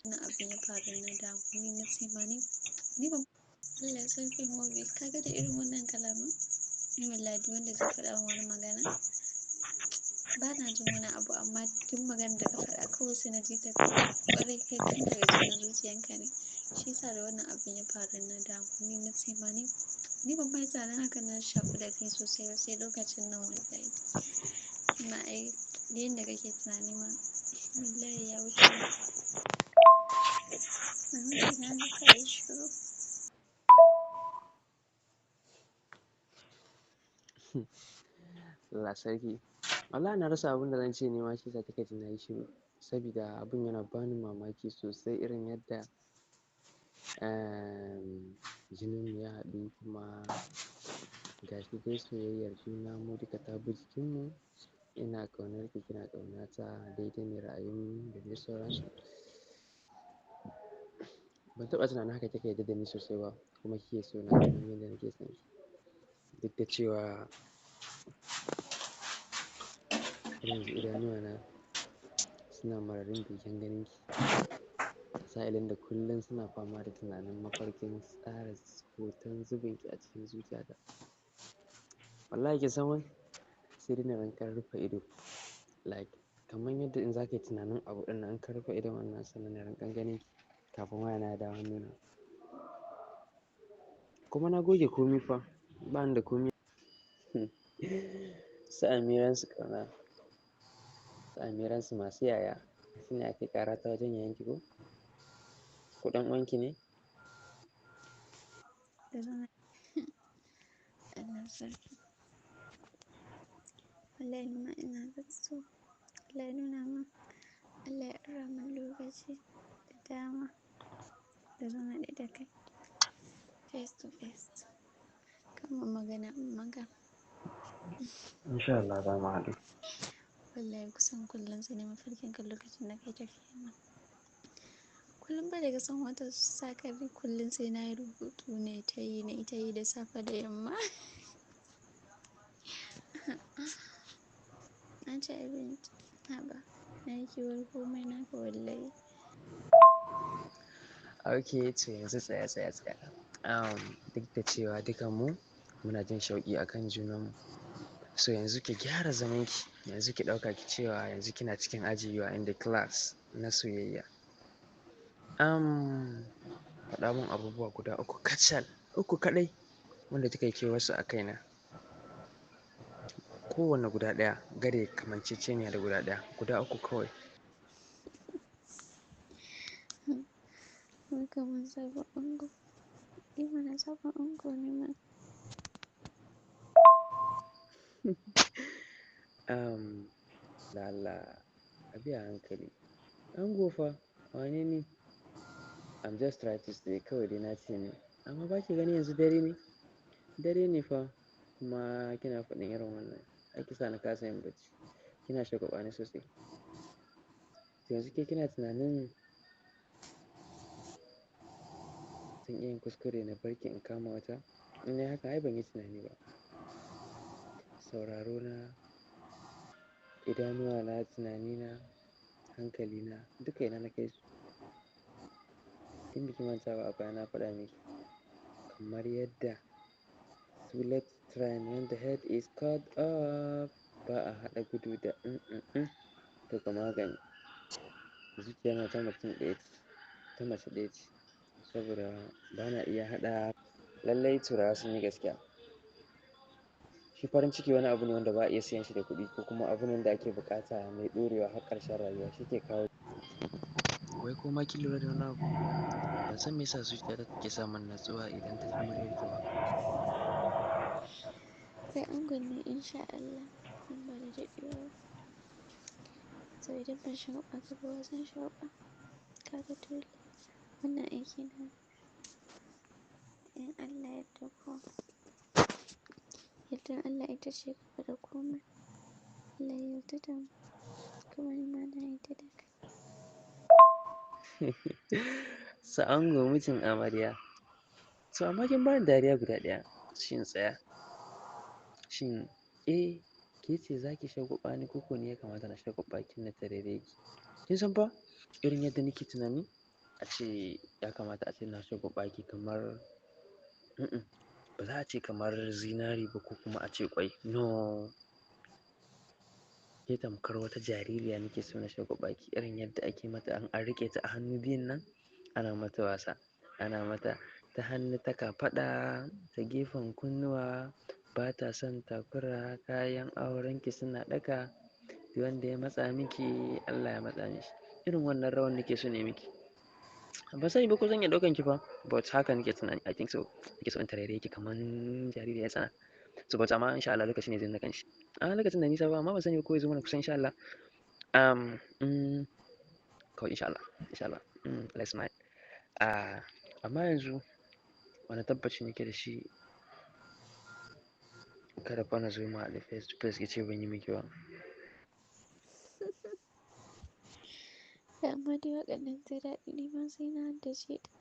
Wannan abin ya faru na damu ni na ce ma ni ban. Allah sarki Mobi, kaga da irin wannan kalaman? Ni wallahi duk wanda zai faɗa min wani magana, ba na jin wani abu, amma duk maganar da ka faɗa kawai sai na ji ta ƙwarai kai tun daga cikin zuciyanka ne. Shi yasa da wannan abin ya faru na damu ni na ce ma ni ban ma yi tunanin haka na shaƙu da kai sosai ba sai lokacin nan wallahi. Amma ai duk yanda kake tunani ma wallahi ya wuce nan. Mamaki na ga ka yi shiru. Allah sarki. Wallahi na rasa abin da zan ce ne ma shi yasa kika ji na yi shiru. Sabida abin yana bani mamaki sosai irin yadda jininmu ya haɗu, kuma ga shi dai soyayyar juna mu duka ta bi jikinmu. Ina ƙaunar ki, kina ƙaunata, daidai ne ra'ayinmu da dai sauransu. Ban taɓa tunanin haka kika yarda da ni sosai ba, kuma kike so na kamar yadda nake son ki. Duk da cewa har yanzu idanuwana suna mararin begen ganinki. Sa'ilin da kullum suna fama da tunanin mafarkin tsara hoton zubinki a cikin zuciyata. Wallahi kin san wani? Sai dai na rinƙa rufe ido. Like kamar yadda in za ka yi tunanin abu ɗin nan in ka rufe idon wannan sannan na rinƙa ganinki kafin wayana ya dawo hannuna. Kuma na goge komi fa, bani da komi. Su amiransu ƙauna, su amiransu masu yaya, su ne ake ƙara ta wajen yayanki ko? Ko ɗan uwanki ne? Da zama Allah sarki. Wallahi nima ina da so. Allah ya nuna min. Allah ya ara min lokaci da dama da zan haɗu da kai face to face. Kama magana in maka. Insha Allah za mu haɗu. Wallahi kusan kullum sai nayi mafarkin ka lokacin da kai tafiyan nan. Kullum ba daga son wata sakari kullum sai na yi rubutu ne ta yi, na ita yi da safe da yamma. Na ci abinci. Haba, na yi kewar komai naka wallahi. Ok, to yanzu tsaya, tsaya, tsaya. Duk da cewa dukanmu muna jin shauƙi a kan junanmu. So yanzu ki gyara zamanki, yanzu ki ɗauka ki cewa yanzu kina cikin aji, you are in the class na soyayya. Faɗa mun abubuwa guda uku kacal, uku kaɗai wanda kika yi kewarsu a kaina. Kowanne guda ɗaya, gare kamanceceniya da guda ɗaya, guda uku kawai. Wai kamar sabon ango. Eh mana sabon ango ne ma. Lala, a bi a hankali. Ango fa, wane ni? I'm just trying to say kawai dai na ce ne. Amma ba ki gani yanzu dare ne? Dare ne fa, kuma kina faɗin irin wannan. Ai ki sa na kasa yin bacci. Kina shagwaɓa ni sosai. To yanzu ke kina tunanin zan iya yin kuskure na bar ki in kama wata? In nayi haka ai ban yi tunani ba. Sauraro na, idanuwa na, tunani na, hankali na, duka ina na kai su. In biki manta ba a baya na faɗa miki kamar yadda bullet train when the head is cut off ba a haɗa gudu da to ka magani. Zuciya na ta mutum ɗaya ce, ta mace ɗaya ce saboda ba na iya haɗa. Lallai turawa sun yi gaskiya. Shi farin ciki wani abu ne wanda ba a iya siyan shi da kuɗi ko kuma abu ne wanda ake buƙata mai ɗorewa har ƙarshen rayuwa shi ke kawo. Wai ko ma kin lura da wani abu? Ban san me yasa zuciyata take samun natsuwa idan ta ji muryarki ba. Kai angon ne insha Allah. Nan ba da daɗewa ba. To idan ban shagwaɓa ka ba wa zan shagwaɓa. Kaga dole wannan aiki na in Allah ya yarda ko. Yardar Allah ita ce gaba da komai. Allah ya yarda da mu kuma ni ma na yarda da kai. Su ango mijin amarya. To amma kin bani dariya guda ɗaya. Shin tsaya. Shin, eh, ke ce za ki shagwaɓa ni ko ko ni ya kamata na shagwaɓa ki na tarere ki? Kin san fa irin yadda nake tunani? A ce ya kamata a ce na shagwaɓa ki kamar, ba za a ce kamar zinari ba ko kuma a ce ƙwai. No. Ke tamkar wata jaririya nake so na shagwaɓa ki irin yadda ake mata an riƙe ta a hannu biyun nan, ana mata wasa, ana mata ta hannu ta kafaɗa, ta gefen kunnuwa, ba ta son takura, kayan aurenki suna ɗaka, duk wanda ya matsa miki Allah ya matsa mishi. Irin wannan rawan nake so ne miki. Ban sani ba ko zan iya ɗaukan ki fa, but haka nake tunani. I think so. Nake so in tarairaye ki kaman jaririya tsana. So but amma insha Allah lokaci ne zai nuna kanshi. A lokacin da nisa ba amma ban sani ba ko ya zo mana kusa insha Allah. Kawai insha Allah, insha Allah. Let's mind. Ah, amma yanzu wane tabbaci nake da shi kada fa na zo mu haɗu face to face ki ce ban yi miki ba. Kai amma dai waƙar nan ta daɗi ni ma sai na haddace ta.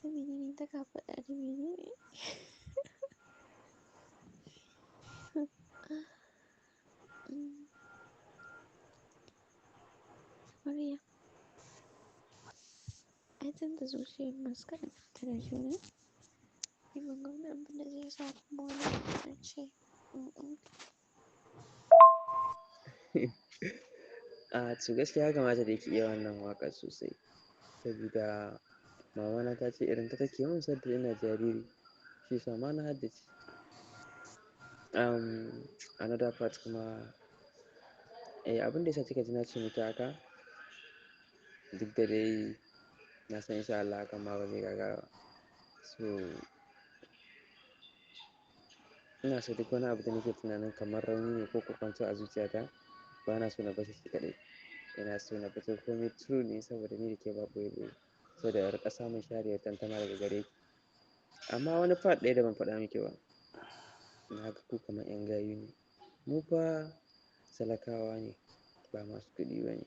Ta menene ta kafaɗa da menene? Maryam. Ai tunda zuciyar mu suka aminta da juna. Ni ban ga wani abun da zai sa kuma wani abu ce. Mm-mm. Ah, to gaskiya ya kamata dai ki iya wannan waƙar sosai. Sabida mama na ta ce irin ta take mun sanda ina jariri. Shi yasa ma na haddace. Another part kuma, eh, abin da ya sa kika ji na ce miki haka, duk da dai na san insha Allah hakan ma ba zai gagara ba. So, ina so duk wani abu da nake tunanin kamar rauni ne ko kokwanto a zuciyata, ba na so na bashi shi kaɗai. Ina so na fito komai true ne saboda ni da ke ba ɓoye-ɓoye. Saboda in riƙa samun shariyar tantama daga gare ki. Amma wani part ɗaya da ban faɗa miki ba. Na ga ku kamar 'yan gayu ne. Mu fa talakawa ne, ba masu kuɗi ba ne.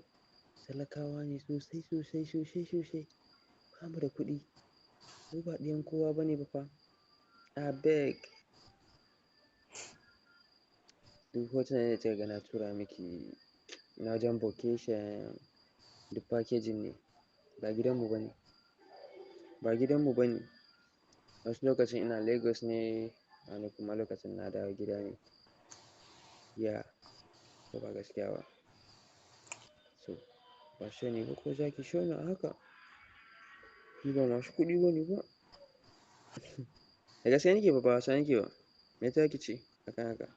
Talakawa ne sosai, sosai, sosai, sosai. Ba mu da kuɗi. Mu ba ɗiyan kowa ba ne ba fa. Abeg. Duk hotunan da kika ga na tura miki na wajen vacation, duk packaging ne. Ba gidanmu ba ne. Ba gidanmu ba ne. Wasu lokacin ina Lagos ne, wani kuma lokacin na dawo gida ne. Yeah, ko ba gaskiya ba. So, ban sani ba ko za ki so ni a haka. Ni ba masu kuɗi ba ne ba. Da gaske nake ba, ba wasa nake ba. Me za ki ce akan haka?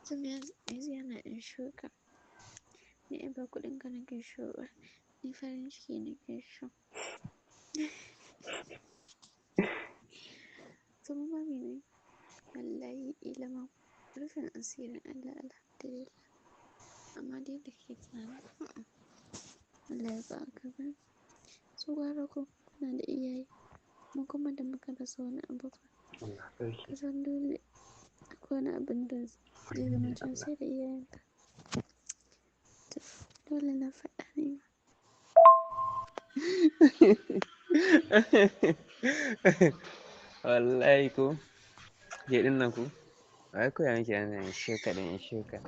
To me zai hana in shuka? Ni ai ba kuɗin ka nake so ba, ni farin ciki nake so. To mu ma mene? Wallahi ƙila ma rufin asirin Allah alhamdulillah. Amma dai da kake tunani, a'a. Wallahi ba haka bane. Su gwara ku kuna da iyaye, mu kuma da muka rasa wani abu fa. Allah sarki. Ka san dole akwai wani abun da zai zama Ubangiji cewa Allah. sai da iyayenka. To dole na faɗa ni ma. Wallahi ko, ke ɗin nan ko? Wa ya koya miki wannan shuka ɗin shuka?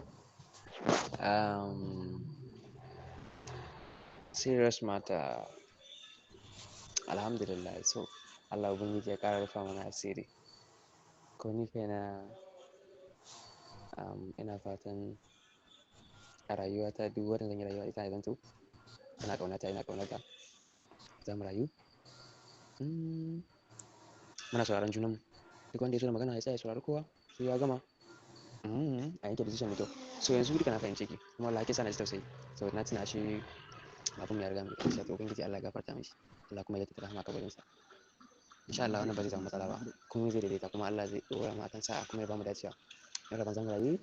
Serious matter. Alhamdulillah. So, Allah Ubangiji ya ƙara rufa mana asiri. Ko ni kaina, ina fatan a rayuwata duk wadda zan yi rayuwa ita ya zanto tana ƙaunata, ina ƙaunarta. Za mu rayu. Muna sauraron junanmu. Duk wanda ya so da magana ya tsaya ya saurari kowa, sai ya gama. A yanke decision mai kyau. So yanzu duka na fahimce ki. Kuma wallahi kisa na ji tausayi. Saboda na tuna shi babanmu ya riga mu gidan gaskiya. To Ubangiji Allah ya gafarta mishi. Allah kuma ya jaddada rahama a kabarinsa. Insha Allah wannan ba zai zama matsala ba. Komai zai daidaita kuma Allah zai ɗora mu akan sa'a kuma ya bamu dacewa. In rabon zamu rayu.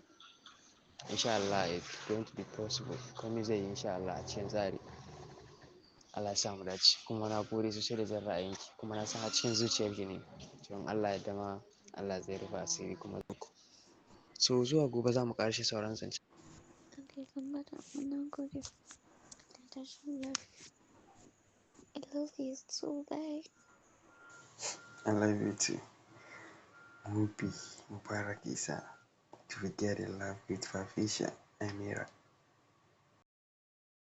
Insha Allah it's going to be possible. Komai zai yi insha Allah a cikin tsari. Allah ya sa mu dace. Kuma na gode sosai da jin ra'ayinki. Kuma na san a cikin zuciyarki ne. To in Allah ya yarda ma Allah zai rufa asiri kuma ku. So zuwa gobe za mu ƙarashe sauran zance. Okay, kan bada na gode. Allah ya tashe mu lafiya. I love you too. Bye. I love you too. Mubi Mubarak Isa to get in love with Fafisha Amira.